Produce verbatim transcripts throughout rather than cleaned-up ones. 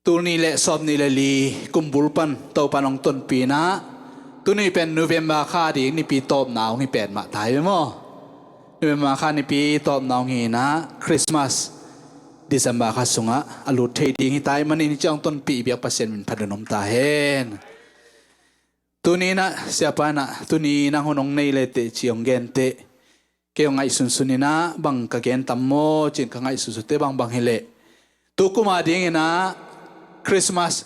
Tul nih le sawm nih le li kumbul pan Topan hong tonpih in ah, tuni pen November kha ding nipi tawpna hong hi pen mah ta hi ve maw? November kha nipi tawpna hong hi in ah, Christmas December kha sungah a lut thei ding hi ta ahih manin hih ciang hong tonpih biak Pasian min phat in om ta hen. Tuni in ah siapa in ah, tuni nang hun hong nei le teh ci hong gen teh, kei hong ngaihsunsun in ah, bang ka gen tam maw ci-in ka ngaihsunsun teh bangbang hi leh, tu kum a ding in ah Christmas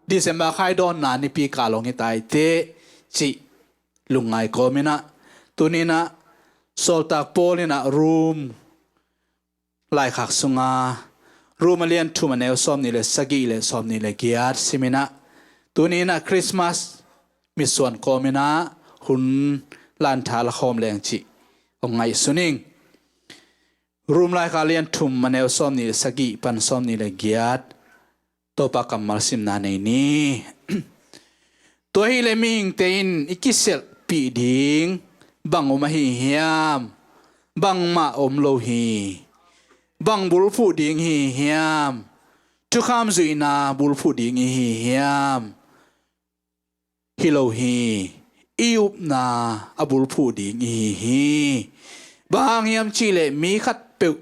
December kha i dawnna nipi kal hong hi ta hi teh cih lungngai kawm in ah, tuni in ah Sawltak Paul in ah Rom laikhak sunga, Rom a lian thum a neu sawm nih le sagih le sawm nih le giat sim in ah, tuni in ah Christmas mitsuan kawm in ah hun lantha la khawm leng cih hong ngaihsun ing. Rom laikhak a lian thum a neu sawm nih le sagih pan sawm nih le giat, Topa kammal simna nei ni. Tua hileh mihingte in i kiselhpih ding bang om ahi hiam? Bangmah om lo hi. Bang bulphuh ding hi hiam? Thukham zuihna bulphuh ding i hi hiam? Hi lo hi. I upna a bulphuh ding i hi hi. Bang hang hiam cihleh mi khatpeuh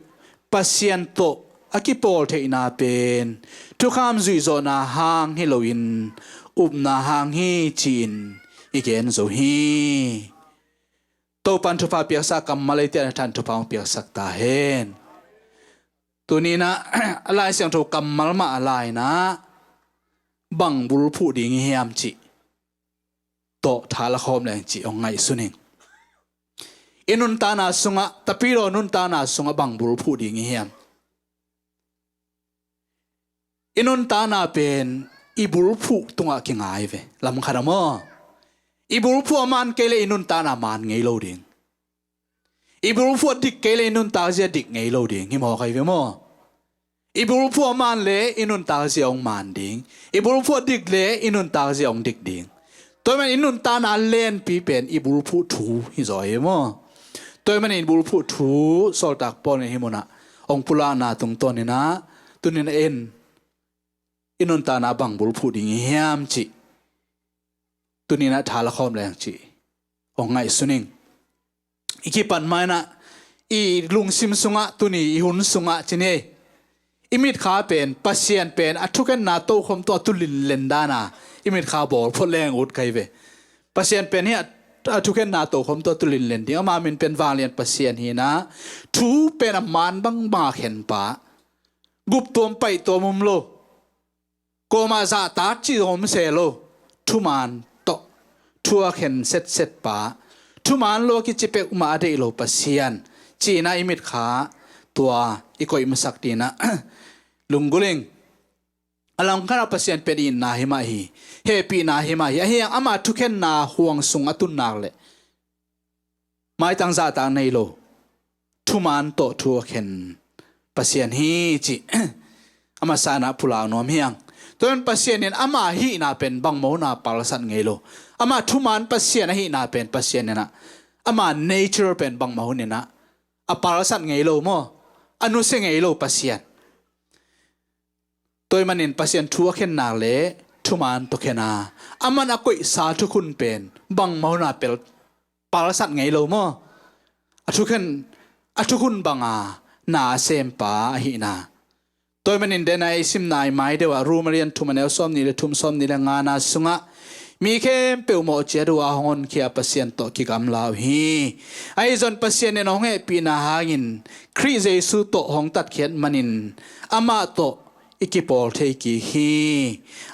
Pasian tawh a kipawl theihna pen thukham zuihzawhna hang hi loin upna hang hi ci-in i gen zo hi. Topan thupha piaksa kammal eite a na than thupha hong piaksak ta hen. Tuni in ah a Lai Siangtho kammal mah a la in ah bang bulphuh ding i hiam cih tawh tha la khawm leng cih hong ngaihsun ing. I nuntakna sungah, tapidaw nuntakna sungah bang bulphuh ding i hiam? I nuntakna pen i bulphuh tungah kingai ve. Lam khat ah maw, i bulphuh a man kei leh i nuntakna man ngei lo ding. I bulphuh a dik kei leh i nuntak zia dik ngei lo ding. Hi mawk ahi ve maw? I bulphuh a man leh i nuntak zia hong man ding. I bulphuh a dik leh i nuntak zia hong dik ding. Tua ahih manin i nuntakna a lianpi pen i bulphuh thu hi zaw hi maw? Tua ahih manin i bulphuh thu Sawltak Paul in hih munah hong pulakna tungtawn in ah, tuni in ah en, i nuntakna bang bulphuh ding i hiam cih tuni in ah tha la khawm leng cih hong ngaihsun ing. I kipan ma in ah, i lungsim sungah, tuni i hun sungah ci ni ei, i mitkha pen Pasian pen a thukhenna tokhom tawh a tu linlen dan a i mitkha bawl phot leng ut ka hi ve. Pasian pen hi a, a thukhenna tokhom tawh a tu linlen ding. Ama min pen vanglian Pasian hi in ah, thu pen a man bangbang a khen pa, guptuam paihtuam um lo, kuamah zahtak cih zong om se lo, thuman tawh thu a khen setset pa, thuman lo a kici peuhmah a deih lo Pasian, ci-in ah i mitkha tua i koih masak ding in ah lunggulh ing. A langkhat ah Pasian pen itna hi mah hi, hehpihna hi mah hi. Ahi hang ama thukhenna huang sung a tun nak leh maitang zahtak nei lo, thuman tawh thu a khen Pasian hi cih a masa in ah pulak nuam hi hang. Tua ahih manin Pasian in ama hihna pen bangmah hun a palsat ngei lo. Ama thuman Pasian ahihna pen Pasian in ah ama nature pen bangmah hun in ah a palsat ngei lo maw? A nusia ngei lo Pasian. Tua ahih manin Pasian thu a khen nak leh thuman tawh khen a, aman a koihsa thukhun pen bangmah hun a pel, palsat ngei lo maw? A thukhen, a thukhun bang a na a sem pa ahihna. Tua ahih manin dena i simna i mai deuh ah Rom a lian thum a neu sawm nih le thum, sawm nih le ngana sungah, mi khempeuh mawh ciat uh a hong honkhia Pasian tawh kigamla uh hi. Ahi zong Pasian in hong hehpihna hangin Khrih Jesu tawh hong tatkhiat manin amah tawh i kipawl thei kik hi.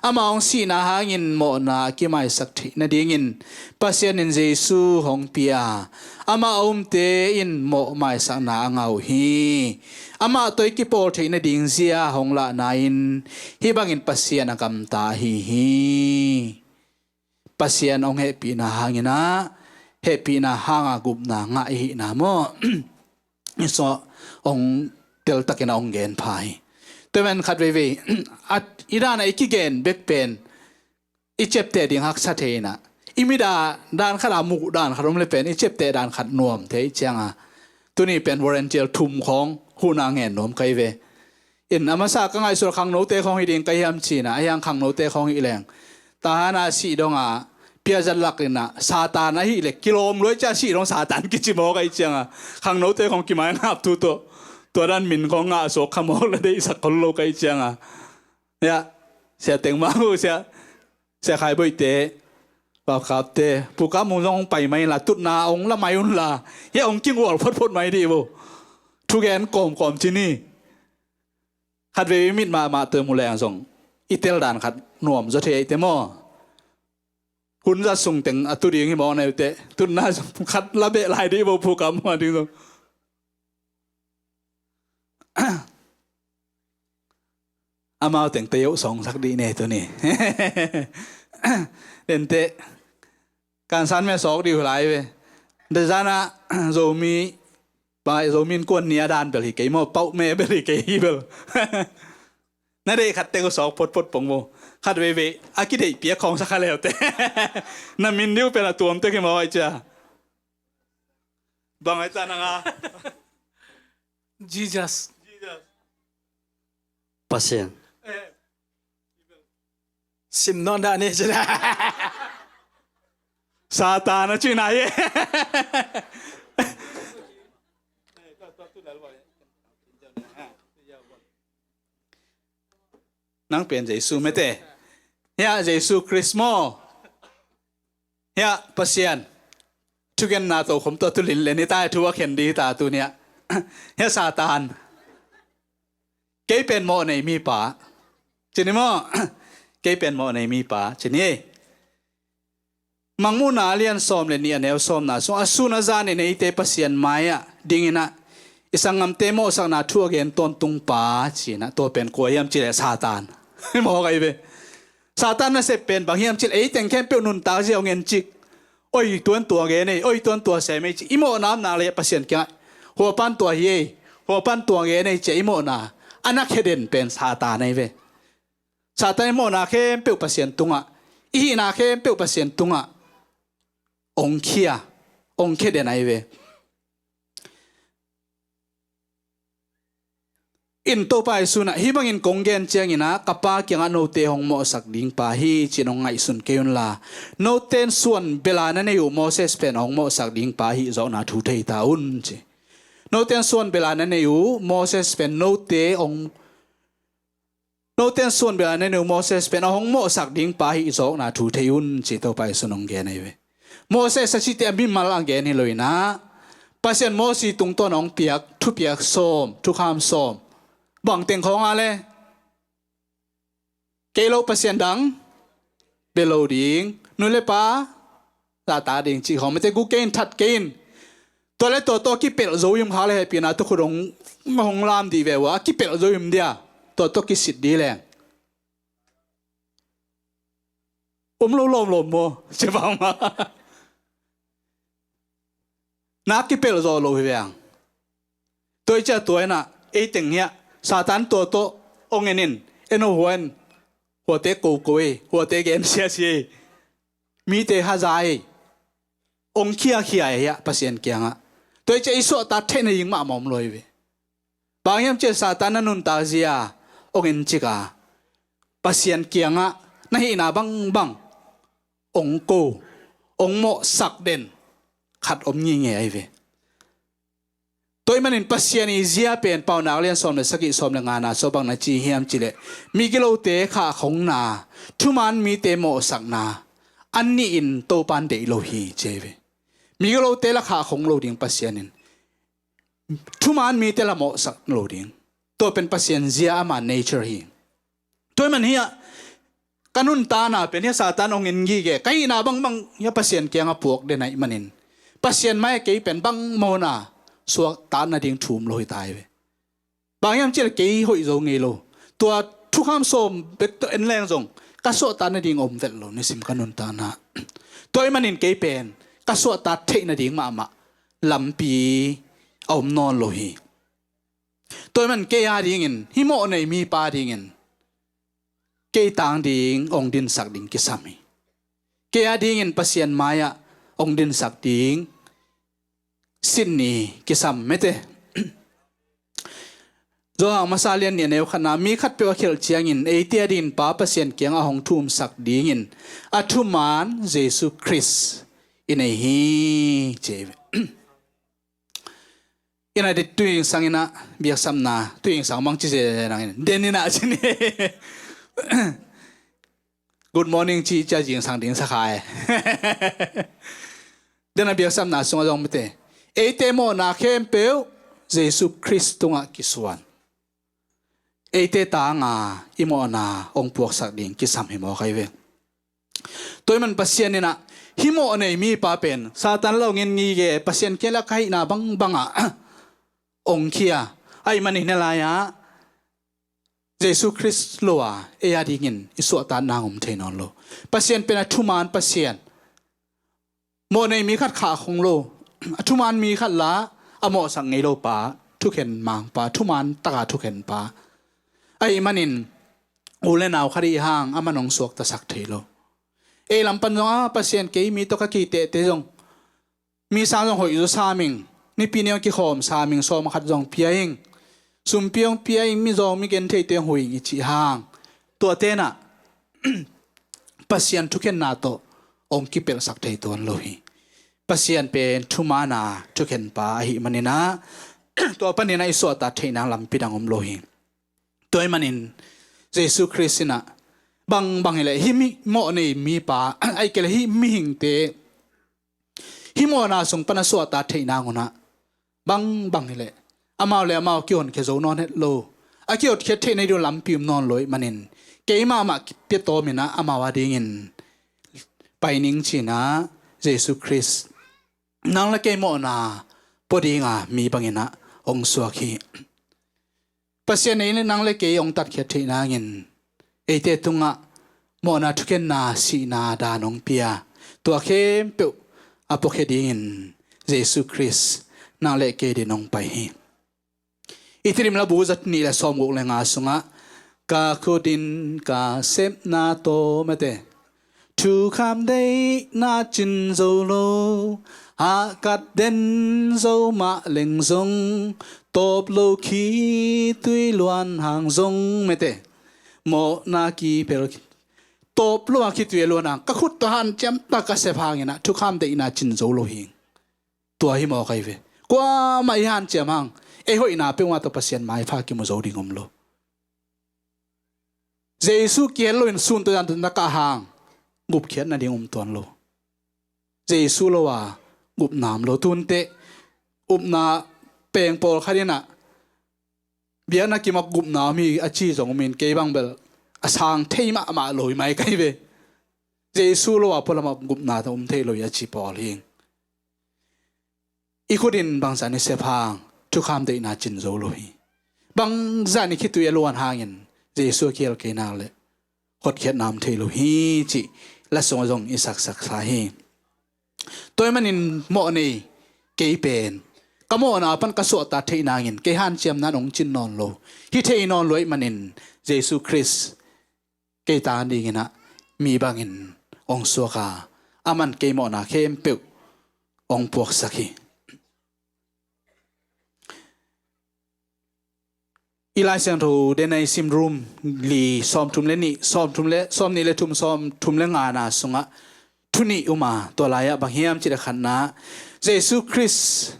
Amah hong sihna hangin mawhna a kimaisak theih nadingin Pasian in Jesu hong pia. Amah a umte in mawh maisakna a ngah uh hi. Amah tawh i kipawl theih nading zia hong lahna in hih bangin Pasian a gamta ahi hi. Pasian hong hehpihna hangin ah, hehpihna hanga gupna ngah i hihna maw? I sungah hong teltakin a hong gen pha hi. Tua ahih manin khat veivei a, i dan a i kigen bek pen i ciapteh ding haksa thei in ah, i mit a dan khat a mu dan khat om leh pen i ciapteh dan khat nuam thei ciang a, tuni pen volunteer thum khawng huhna ngen nuam ka hi ve. In a masa ka ngaihsut khangnote khawng hi ding ka hiam cina, a hiang khangnote khawng hi leng. Tahan a sih dong a piazat lak in a Satan ahi le kilawm luai cia sih dong Satan kici mawk ahi cianga khangnote khawng kimai ngap tu tuh. Tua dan min khawng ngah sawk kha mawk le deihsak khol lo ka hi cianga. Ya, sia teng mah uh sia. Sia Khai Boihte, Pau Kapte, Pu Kap Mung zong hong pai mai inla, tutna hong la mai unla, hia hong kingual photphot mai dih vo. Thugen kawmkawm ci ni. Khatvei mit mahmah tua mu leng zong i tel dan khat nuam zaw thei eite maw? Hun za sung teng a tu ding hi mawk na eite, tutna zong khat la beh lai dih vo, Pu Kap Mung a ding zong. Amau teng te yoh sawngsak dih ne tuni. Dente kansan me sawk dih uh lai ve. Dezana Zomi, ba Zomi in kuan nia dan bel hi kei maw, pauh me bel hi kei hi bel. Na deih khat tek uh sawk photphot pong maw. Khat veivei a kideih piak khawng sa kha leute. Na min dih uh pen a tuam tek hi maw ai cia. Bang ai ta nanga. Jesus. Pasian. Sim nawn dah ni cina. Satan a cina ye. Nang pen Jesu mete. Hia Jesu Christ maw. Hia Pasian. Thugenna tokhom tua tulin le ni tai thu a khen di ta tu nia. Hia Satan. Kei pen mawh nei mipa. Cini maw. Kei pen mawh nei mipa. Cini. Mangmuhna a lian sawm le nih a neu sawmna sung a sun a zan in eite Pasian mai-ah dingin ah i sanggamte mawhsakna thu a gen tawntungpa cinah tua pen kua hiam cileh Satan. Mawh kai ve. Satan nasep pen bang hiam cileh ei teng khempeuh nuntak zia hong en cik. Oi tuan tua gen ei, oi tuan tua sem ei ci i mawhna om nak leh Pasian kiangah huapan tua hi ei, huapan tua gen ei cia i mawhna a na khia den pen Satan ei ve. Satan i mawhna khempeuh Pasian tungah, i hihna khempeuh Pasian tungah ong khia, ong khia den ahi ve. In Topa Jesu in ah hih bangin kong gen ciangin ah ka Pa kiangah note hong mawhsak ding pa hi ci-in hong ngaihsun kei unla, note in suan bela na nei uh Moses pen hong mawhsak ding pa hi zawhna thu thei ta un ci. Note in suan bela na nei uh Moses pen note hong Note in suan bela na nei uh Moses pen a hong mawhsak ding pa hi i zawkna thu thei un ci Topa Jesu in hong gen ahi ve. Moses a cihte a mimal a gen hi lo in ah Pasian Moses tungtawn a hong piak thupiak sawm, thukham sawm, bang teng khawng a le kei lo Pasian dang bia lo ding, nu le pa zahtak ding cih khawng mite gu kei in, that kei in. Tua le tua tawh kipelh zo him kha le hehpihna tawh khut hong, hong lam dih ve uh a, kipelh zo him dia tua tawh kisit dih leng um lo lawmlawm maw? Cia bang mah. Na kipelh zawh lo hi veng. Tua i cia tua in ah ei teng hiah Satan tua tawh ong en in, en uh hua in, huate koko ei, huate gen siasia ei, mite haza ei, ong khiakhia ei hiah Pasian kiangah. Tua i cia i suahtak theih nading mahmah om lo hi ve. Bang hiam cia Satan na nuntak zia ong en cik a, Pasian kiangah na hihna bangbang ong ko, ong mawhsak den khat om ngingei ahi ve. Tua ahih manin Pasian i zia pen Paunak lian sawm le sagih sawm le ngana sawh bang na ci hiam cileh migilote khahkhongna, thuman mite mawhsakna, a nihin Topan deih lo hi ci ahi ve. Migilote la khahkhong lo ding Pasian in thuman mite la mawhsak lo ding. Tua pen Pasian zia ama nature hi. Tua ahih man hiah ka nuntakna pen hiah Satan ong en gige, ka hihna bangbang hiah Pasian kiangah puak den ahih manin Pasian mai-ah kei pen bangmah hun a suaktak nading thu om lo hi ta hi ve. Bang hiam cileh kei hoih zo ngei lo. Tua thukham sawm bek tawh en leng zong ka suahtak nading om vet lo nisim ka nuntakna. Tua ahih manin kei pen ka suahtak theih nading mahmah lampi a om nawn lo hi. Tua ahih man kei a dingin hih mawh nei mipa dingin kei tang ding ong dinsak ding kisam hi. Kei a dingin Pasian mai-ah ong dinsak ding sin ni kisam mete. Johan masa lian nih a neu khatna, mi khatpeuh a khialh ciangin eite a dingin Pa Pasian kiangah a hong thumsak dingin a thuman Jesu Khrist i nei hi, ci hi ve. Ina dit tuingsang ina biaksapna, tuingsang mang ci zenang in den ina ci ni. Good morning ci cia zingsang ding sakha e. Dena biaksapna sungah zong mite, eite mawhna khempeuh Jesu Khrist tungah kisuan. Eite tanga i mawhna hong puaksak ding kisam hi mawk ahi ve. Tua ahih man Pasian inah hih mawh nei mipa pen Satan lo ngin ngige, Pasian kiangah ka hihna bangbangah hong khia. Ahih manin hih lai-ah Jesu Khrist lo a ei a dingin i suahtakna om thei nawn lo. Pasian pen a thuman Pasian. Mawh nei mi khat khah khong lo, a thuman mi khat la a mawhsak ngei lo pa, thukhen mang pa, thuman taka thukhen pa. Ahih manin u le nau khat i hih hang aman hong suaktasak thei lo. Ei lam pan zong a Pasian kei mi tawh ka kitehte zong, mi sang zong hoih zaw sam ing, nipi ni hong kikhawm sam ing, sawm khat zong pia ing, sumpi hong pia ing, mi zawng mi gentheite hong hu ing i cih hang, tuate inah Pasian thukhenna tawh hong kipelhsak thei tuan lo hi. Pasian pen thuman a thukhen pa ahih manin ah tua panin ah i suahtak theihna lampi dang om lo hi. Tua ahih manin Jesu Khrist inah bangbang hileh hih mi mawh nei mipa, ahih kei leh hih mihingte hih mawhna sung pan a suahtak theih nangun ah bangbang hileh amau le amau kihonkhia zo nawn het lo. A kihotkhiat theihna ding lampi om nawn lo ahih manin kei mahmah pia tawm inah amau a dingin pai ning ci-in ah Jesu Khrist nang le kei mawhna pua dinga mi bangin ah hong suak hi. Pasian in nang le kei hong tatkhiat theih nangin eite tungah mawhna thukhenna sihna dan hong pia. Tua khempeuh a puakhia dingin Jesu Khrist nang le kei din hong pai hi. I Tedim labu za nih le sawmguk le nga sungah ka khut in ka sepna tawh mete thukham deihna cin zo lo, hahkat den zo mah leng zong tawp lo khitui luan hang zong mete mawhna kipel tawp lo a khitui a luan hang ka khut tawh hanciam tak ka sep hangin ah thukham deihna cin zo lo hi. Tua hi mawk ahi ve. Kuamah i hanciam hang ei hoihna peuhmah tawh Pasian maipha kimu zo ding om lo. Jesu kihel loin sun tawh zan tawh na kah hang gupkhiat nading om tuan lo. Jesu lo a gupna om lo. Tunte upna peng pawlkhat inah biakna kimah gupna om hi a ci zong om in kei bang bel a sang thei mahmah lo hi mai ka hi ve. Jesu lo a pualamah gupna tawh om thei lo hi a ci pawl hi. I khut in bangzah in i sep hang thukham deihna cin zo lo hi. Bangzah in i khitui a luan hangin Jesu a kihel kei nak le hotkhiatna om thei lo hi cih la sungah zong i saksak sa hi. Tua ahih manin mawh nei kei pen ka mawhna pan ka suahtak theih nangin kei hanciamna in hong cin nawn lo, hi thei nawn lo ahih manin Jesu Khrist kei tang dingin ah mi bangin hong suak a, aman kei mawhna khempeuh hong puaksak hi. I Lai Siangtho dena i sim Rom li sawmthum le nih, sawmthum le, sawmnih le thum, sawmthum le ngana sungah thu nih um a, tua lai-ah bang hiam cih leh khatna, Jesu Khrist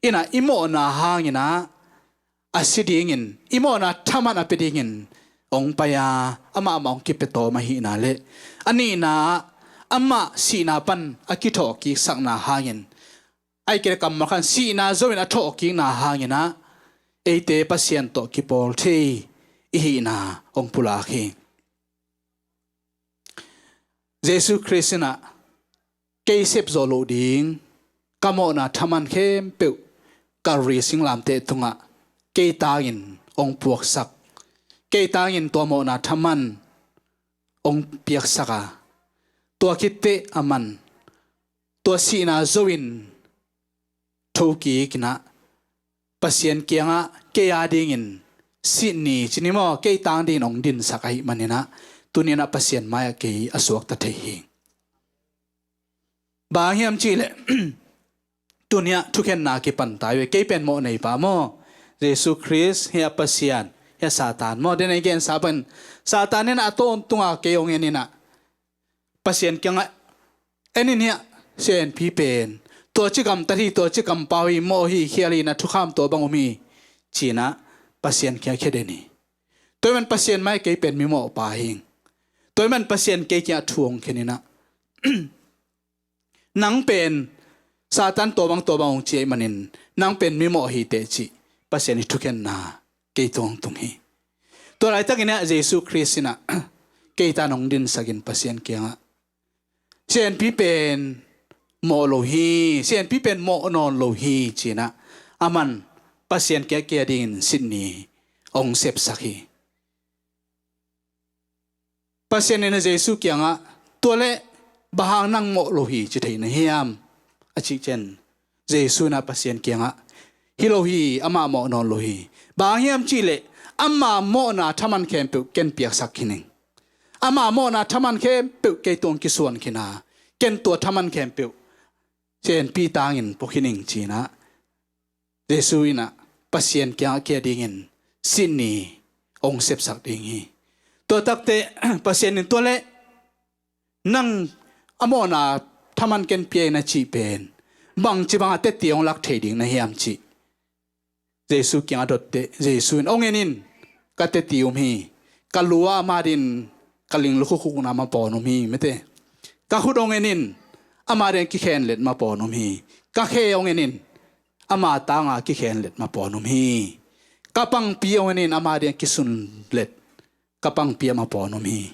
inah i mawhna hangin ah a si dingin, i mawhna thaman a pia dingin hong pai a, amah mah hong kipia tawm ahihna le a nihna ah amah sihna pan a kithawhkiksakna hangin, ahih kei leh kammal khat in sihna zo-in a thawhkikna hangin ah eite Pasian tawh kipawl thei i hihna hong pulak hi. Jesu Khrist inah kei sep zawh loh ding ka mawhna thaman khempeuh Calvary singlamteh tungah kei tangin hong puaksak, kei tangin tua mawhna thaman hong piaksak a, tua khit teh aman tua sihna zo-in thokik inah Pasian kiangah kei a dingin sin ni ci ni maw, kei tang dingin hong dinsak ahih manin ah tuni-in ah Pasian mai-ah kei a suakta thei hi. Bang hiam cih leh tuni-ah thukhenna kipan ta hi ve. Kei pen mawh nei pa maw, Jesu Khrist, hiah Pasian, hiah Satan maw? Den a i gensa pen Satan in a tawntunga kei hong en in ah, Pasian kiangah en in hiah, siahenpi pen tua ci gamtat hi, tua ci kampau hi, mawh hi, khial hi, na thukham tua bang om hi, ci-in ah Pasian kiangah khia den hi. Tua ahih man Pasian mai kei pen mi mawhpa hi. Tua ahih man Pasian kei kiangah thu hong khen in ah, nang pen Satan tua bang tua bang hong ci ahih manin nang pen mi mawh hi teh cih Pasian i thukhenna kei tungah hong tung hi. Tua laitakin ah Jesu Khrist in ah kei tan hong dinsakin Pasian kiangah siahenpi pen mawh lo hi, siahenpi pen mawh nawn lo hi, ci-in ah aman Pasian kiangah kei a dingin sitni hong sepsak hi. Pasian in ah Jesu kiangah, tua leh bang hang nang mawh lo hi ci thei na hiam, a cih ciang Jesu in ah Pasian kiangah, hi lo hi, amah mawh nawn lo hi. Bang hang hiam cih leh ama mawhna thaman khempeuh ken piaksak khin ing. Ama mawhna thaman khempeuh kei tungah kisuan khin a, ken tua thaman khempeuh siahenpi tangin pua khin ing, ci-in ah Jesu in ah Pasian kiangah kei a dingin sitni hong sepsak ding hi. Tua takteh Pasian in tua leh nang a mawhna thaman ken pia in a cih pen bangci banga teci hong lak thei ding na hiam cih Jesu kiangah dot teh Jesu in, hong en in, ka teci om hi. Ka lu ah ama dingin ka ling lukhukhukna mapawn om hi, mete. Ka khut hong en in, ama dingin kikhenlet mapawn om hi. Ka khe hong en in, ama tanga kikhenlet mapawn om hi. Ka pangpi hong en in, ama dingin kisunlet, ka pangpi ah mapawn om hi.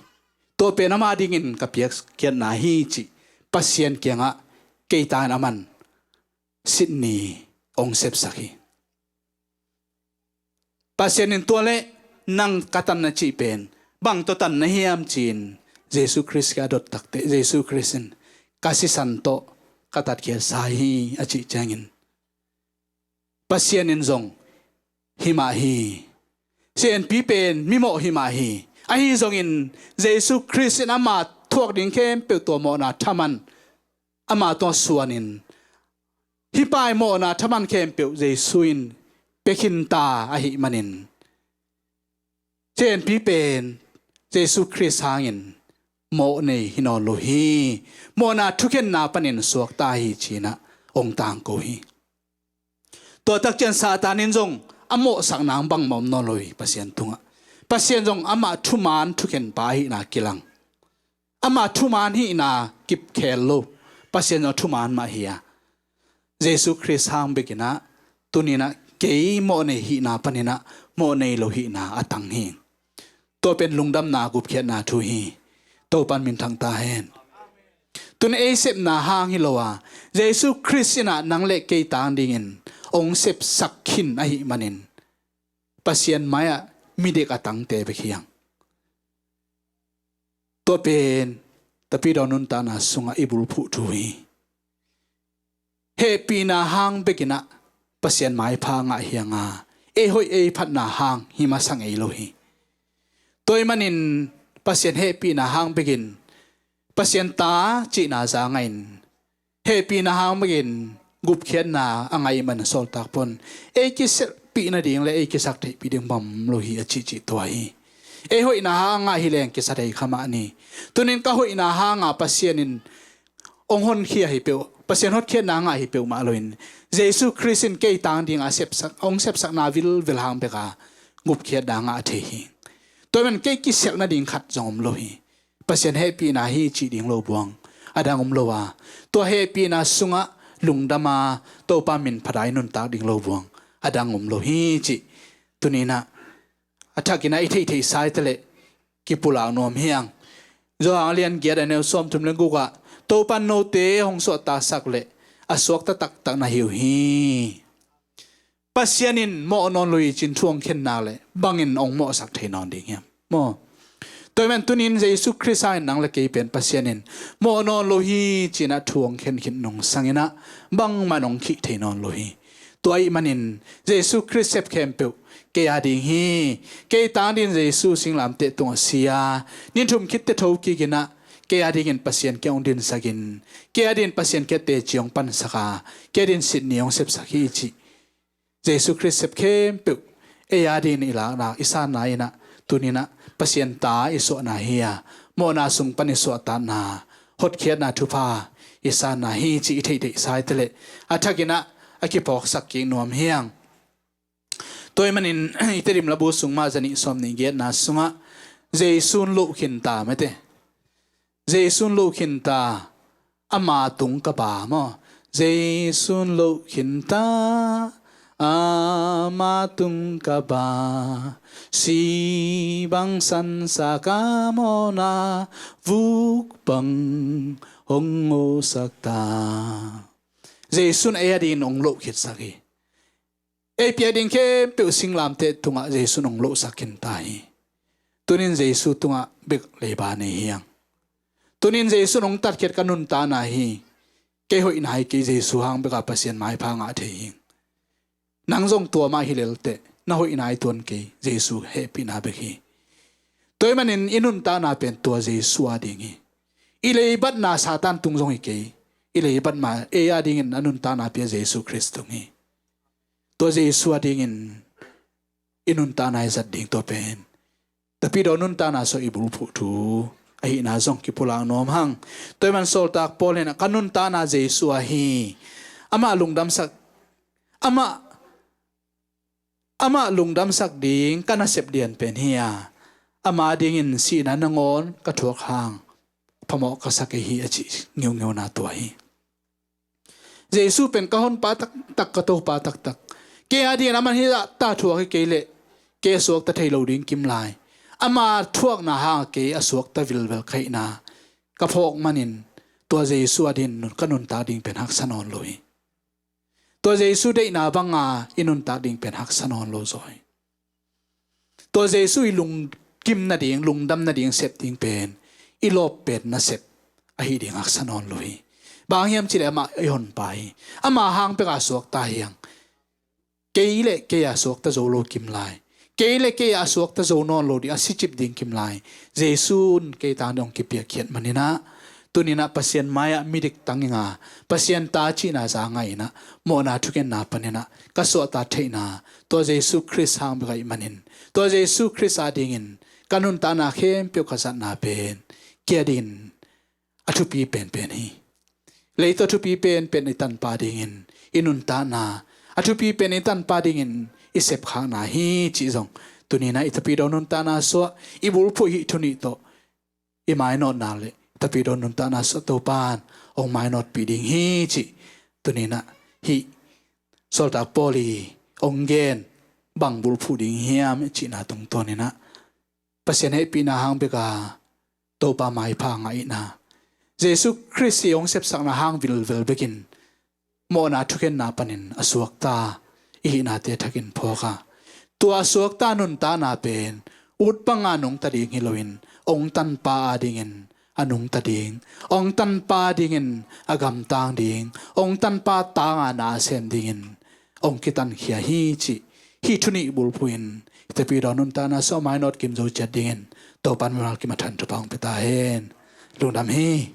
Tua pen ama dingin ka piakkhiatna hi, cih Pasian kiangah kei tangin aman sitni hong sepsak hi. Pasian in tua leh nang ka tan na cih pen bang tawh tan na hiam, ci-in Jesu Khrist kiangah dot takteh Jesu Khrist in, ka sisan tawh ka tatkhiatsa hi, a cih ciangin Pasian in zong hi mah hi. Siahenpi pen mi mawh hi mah hi. Ahi zongin Jesu Khrist in ama thuak ding khempeuh tua mawhna thaman ama tungah suanin, hih pa i mawhna thaman khempeuh Jesu in pia khin ta ahih manin siahenpi pen Jesu Khrist hangin mawh nei hi nawn lo hi. Mawhna thukhenna panin suakta hi, ci-in ah hong tangko hi. Tua tak ciang Satan in zong a mawhsak nang bangmah om nawn lo hi Pasian tungah. Pasian zong amah thuman thukhenpa ahihna kilang. Amah thuman hihna kipkhel lo. Pasian zong thuman mah hi a, Jesu Khrist hang bekin ah tuni-in ah kei mawh nei hihna panin ah mawh nei lo hihna a tang hi. Tua pen lungdamna gupkhiatna thu hi. Topa'n minthang ta hen. Tun ei sepna hang hi lo a, Jesu Khrist in ah nang le kei tang dingin hong sepsak khin ahih manin Pasian mai-ah midik a tangte bek hi hang. Tua pen Tapidaw nuntakna sungah i bulphuh thu hi. Hehpihna hang bekin ah Pasian maipha ngah hi hang a, ei hoih ei phatna hang hi masa ngei lo hi. Tua ahih manin Pasian hehpihna hang bekin Pasian ta cihna za ngahin, hehpihna hang bekin gupkhiatna a ngah ahih manin Sawltak pa'n ei kiselhpih nading le ei kisaktheihpih ding bang om lo hi, a cihcih tua hi. Ei hoihna hang a ngah hi leng kisa thei kha mah ni. Tuni-in ka hoihna hanga Pasian in hong honkhia hi peuh, Pasian hotkhiatna ngah hi peuhmah loin Jesu Khrist in kei tang dinga sepsak, hong sepsakna vilvel hang beka gupkhiatna ngah thei hi. Tua ahih manin kei kiselh nading khat zong om lo hi. Pasian hehpihna hi cih ding lo buang a dang om lo a, tua hehpihna sungah lungdam a Topa min phat a i nuntak ding lo buang a dang om lo hi cih tuni-in ah a thakin ah i theihtheihsa hi taleh kipulak nuam hi hang. Johan a lian giat a neu sawmthum le guk ah, Topa'n note hong suahtaksak leh a suakta taktak na hi uh hi. Pasian in mawh nawn lo hi ci-in thu hong khen nak leh bangin hong mawhsak thei nawn ding hiam? Maw. Tua ahih manin tuni-in Jesu Khrist hangin nang le kei pen Pasian in mawh nawn lo hi ci-in ah thu hong khen khit nungsangin ah bangmah in hong khih thei nawn lo hi. Tua ahih manin Jesu Khrist sep khempeuh kei a ding hi. Kei tang dingin Jesu singlamteh tungah si a, ni thum khit teh tho kikin ah kei a dingin Pasian kiang hong dinsakin, kei a dingin Pasian kiang teci hong pansak a, kei a dingin sitni hong sepsak hi cih Jesu Khrist sep khempeuh ei a dingin i lakna, i sanna in ah, tuni-in ah Pasian ta i suahna hi a, mawhna sung pan i suahtakna, hotkhiatna thupha i sanna hi cih i theihtheih sa hi ta leh, a thakin ah a kiphawksak kik nuam hi hang. Tua ahih manin i Tedim labu sung mah zanih sawmnih giatna sungah Jesu'n loh khin ta mate. Jesu'n loh khin ta, ama tung ka ba maw. Jesu'n loh khin ta, ama tung ka ba. Si bang sansa ka mawhna, vuk bang hong ngawhsak ta. Jesu'n ei a dingin hong loh khitsak hi. Ei piak ding khempeuh singlamteh tungah Jesu'n hong lohsak khin ta hi. Tuni-in Jesu tungah bek leiba nei hi hang. Tuni-in Jesu'n hong tatkhiat ka nuntakna hi. Kei hoihna hi kei, Jesu hang bek a Pasian maipha ngah thei hi. Nang zong tua mah hi lel teh, na hoihna hi tuan kei, Jesu hehpihna bek hi. Tua ahih manin i nuntakna pen tua Jesu a ding hi. I leibatna Satan tung zong hi kei. I leibat mah ei a dingin a nuntakna pia Jesu Khrist tung hi. Tua Jesu a dingin i nuntakna i zat ding, tua pen Tapidaw nuntakna suah i bulphuh thu ahihna zong kipulak nuam hang. Tua ahih man sawltak Paul in ah, ka nuntakna Jesu ahi. Amah lungdamsak, amah, amah lungdamsak ding ka nasep lian pen hi a, ama dingin sihna nangawn ka thuak hang phamawh ka sa kei hi, a cih ngiungiuna tua hi. Jesu pen ka honpa taktak, ka Topa taktak. Kei a dingin aman hih zahta thuak hi kei leh kei a suakta thei lo ding kim lai. Ama thuakna hang kei a suakta vilvel ka hihna ka phawk manin, tua Jesu a dingin nun, ka nuntak ding pen haksa nawn lo hi. Tua Jesu deihna banga i nuntak ding pen haksa nawn lo zaw hi. Tua Jesu i lungkim nading, lungdam nading sep ding pen i lawp pen nasep ahi ding haksa nawn lo hi. Bang hang hiam cih leh amah i honpa hi. Ama hang bek a suakta hi hang. Kei le kei a suakta zo lo kim lai. Kei le kei a suakta zo nawn lo ding, a sicip ding kim lai. Jesu in kei tang dong kipiakkhiat manin ah, tuni-in ah Pasian mai-ah midik tang ing a, Pasian ta cihna za ngah in ah, mawhna thukhenna panin ah ka suahtak theihna, tua Jesu Khrist hang bek ahih manin, tua Jesu Khrist a dingin ka nuntakna khempeuh ka zatna pen kei a dingin a thupi penpen hi. Leitungah a thupi penpen i tanpa dingin i nuntakna, a thupi pen i tanpa dingin i sepkhakna hi cih zong tuni-in ah i Tapidaw nuntakna suah, i bulphuh hih thu nih tawh i mainawtna le Tapidaw nuntakna suah Topa'n hong mainawtpih ding hi cih tuni-in ah hih sawltak Paul i hong gen bang bulphuh ding hiam cihna tungtawnin ah, Pasian hehpihna hang bek a Topa maipha ngah ihna, Jesu Khrist i hong sepsakna hang vilvel bekin mawhna thukhenna panin a suakta i hihnate thakin phawk a, tua a suakta nuntakna pen ut banga nungta ding hi loin, hong tanpa a dingin a nungta ding, hong tanpa dingin a gamtang ding, hong tanpa tanga na a sem dingin hong kitankhia hi cih hih thu nih bulphuhin, i Tapidaw nuntakna suah mainawt kim zo ciat dingin Topa'n mimal kim a thang thupha hong pia ta hen. Lungdam hi.